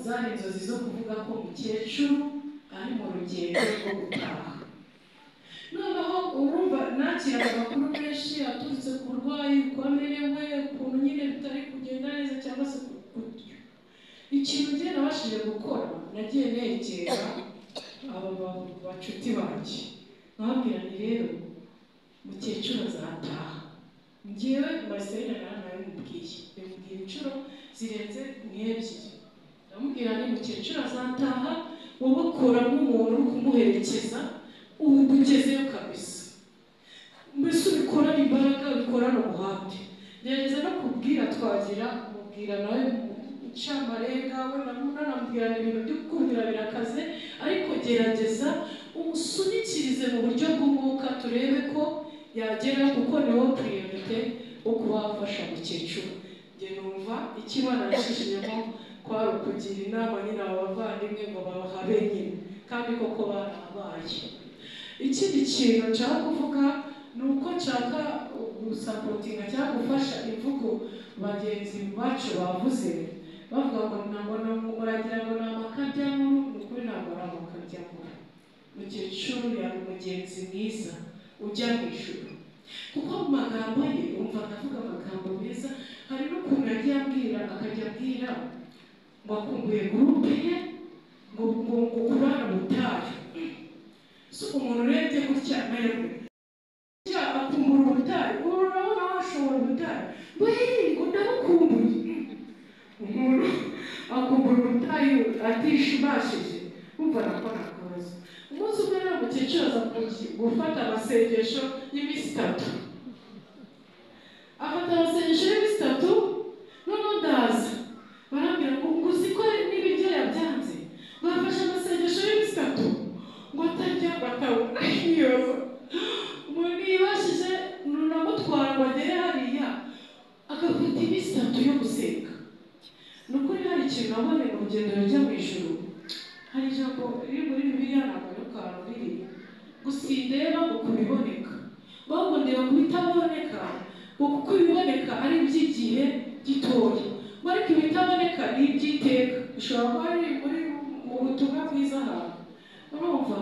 zari inzozi zo kuvuga ko mukecuru ari mu rugendo rwo gutaha. Noneho urumva nakiraga amakuru menshi aturutse ku burwayi, uko amerewe, ukuntu nyine bitari kugenda neza cyangwa se gutyo. Ikintu njye nabashije gukora, nagiye negera aba bacuti banjye nkababwira nti rero mukecuru azataha. Njyewe Marceline naramubwiye, ndamubwira inshuro zirenze nk'ebyiri, ndamubwira nti mukecuru azataha, wowe kora nk'umuntu uri kumuherekeza ugezeyo kabisa, mbese ubikorane imbaraga, ubikorane umuhate. Gerageza no kubwira Twagira, mubwira nawe ncamarenga, wenda nanamubwira ibintu byo kukubwira birakaze, ariko gerageza umusunikirize mu buryo bw'umwuka turebe ko yagera, kuko niwo priorite wo kuba wafasha mukecuru. Njye numva icyo Imana yashishijemo kwari ukugira inama nyine aba bavandimwe ngo bahabe nyine, kandi koko barahabaye. Ikindi kintu nshaka kuvuga ni uko nshaka gusapotinga cyangwa gufasha imvugo bagenzi bacu bavuze, bavuga ngo ntabwo muragira ngo ni amakabyankuru. Ni ukuri ntabwo ari amakabyankuru. Mukecuru yari umugenzi mwiza ujya mu ijuru, kuko mu magambo ye wumvaga avuga amagambo meza. Hari n'ukuntu yagiye ambwira, akajya ambwira ngo akumbuye gurupe ye, ngo kurara ubutayu. So umuntu urebye gutya amererwe akumbura ubutayu, urabona washobora ubutayu, ngo ngo ndabukumbuye. Umuntu akumbura ubutayu atishimashije, wumva nako nakabazo. Umunsi umwe rero mukecuru aza gufata amasengesho y'iminsi itatu, afata amasengesho y'iminsi itatu. Noneho ndaza barambwira ngo uzi ko n'ibiryo yabyanze, ngo yafashe amasengesho y'iminsi itatu ngo atarya batabona. Umuntu yibashije runamutwara ngo agere hariya agafata iminsi itatu yo gusenga. Ni ukuri hari ikintu nabonye mu rugendo rujya mu ijuru. Hari ijambo riri muri Bibiliya, ntabwo ari ahantu riri, gusa ndeba ngo kubiboneka, ahubwo ndeba ku bitaboneka, ngo kuko ibiboneka ari iby'igihe gitoya, ariko ibitaboneka ni iby'iteka. Bishobora kuba biri muri mu butumwa bwiza ahantu. Urumva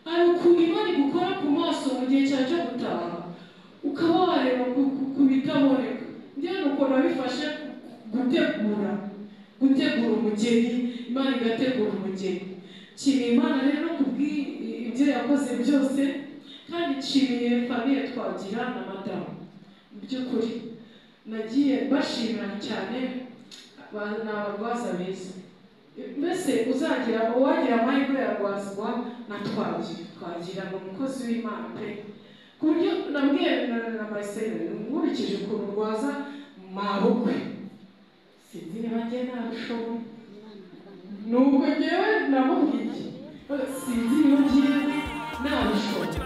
hari ukuntu Imana igukora ku maso mu gihe cyawe cyo gutaha, ukaba wareba ku bitaboneka. Njyewe ni ukuntu nabifashe gutegura umugeni, Imana igategura umugeni. Nshimiye Imana rero kubw'ibyo yakoze byose, kandi nshimiye famille Twagira na madamu. Mu by'ukuri nagiye bashimira cyane, ni abarwaza beza. Mbese uzagira uwagira amahirwe yarwazwa na Twagira. Twagira ni umukozi w'Imana pe, ku buryo nabwiye na Marcel nkurikije ukuntu rwaza mabukwe, sinzi niba njye nabishoboye. Nubwo njyewe namubwiye sinzi niba njyewe nabishoboye.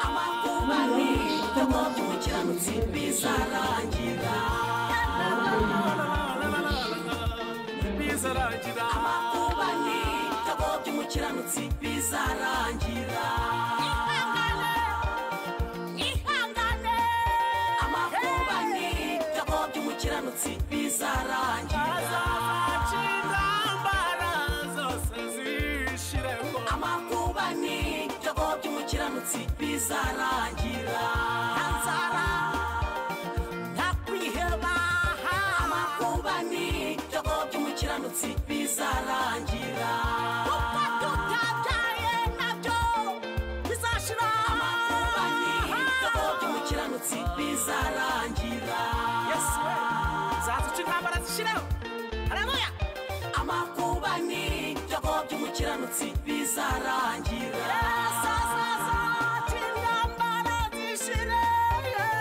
Amakuba n'ibitabo by'umukiranutsi bizarangira. Amakuba n'ibitabo by'umukiranutsi bizarangira. Amakuba n'ibitabo by'umukiranutsi bizarangira. Amakuba n'ibitabo by'umukiranutsi bizarangira. Nzara ntakwiheba. Amakuba n'ibitabo by'umukiranutsi bizarangira. Uko tutabyaye nabyo bizashira. Amakuba n'ibitabo by'umukiranutsi bizarangira. Yesu we nzazica intambara zishireho. Haleluya. Amakuba n'ibitabo by'umukiranutsi bizarangira.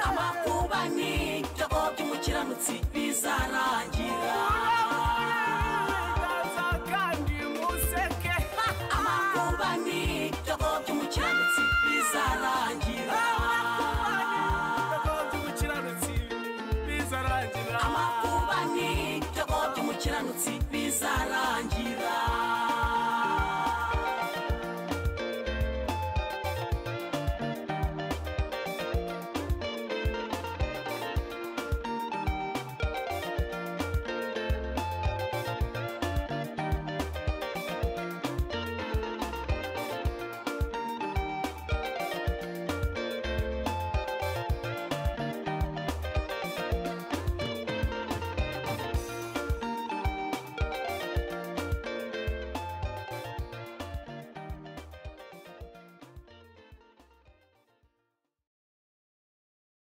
Amakuba n'ibitabo by'umukiranutsi bizarangira. Amakuba n'ibitabo by'umukiranutsi bizarangira. Amakuba n'ibitabo by'umukiranutsi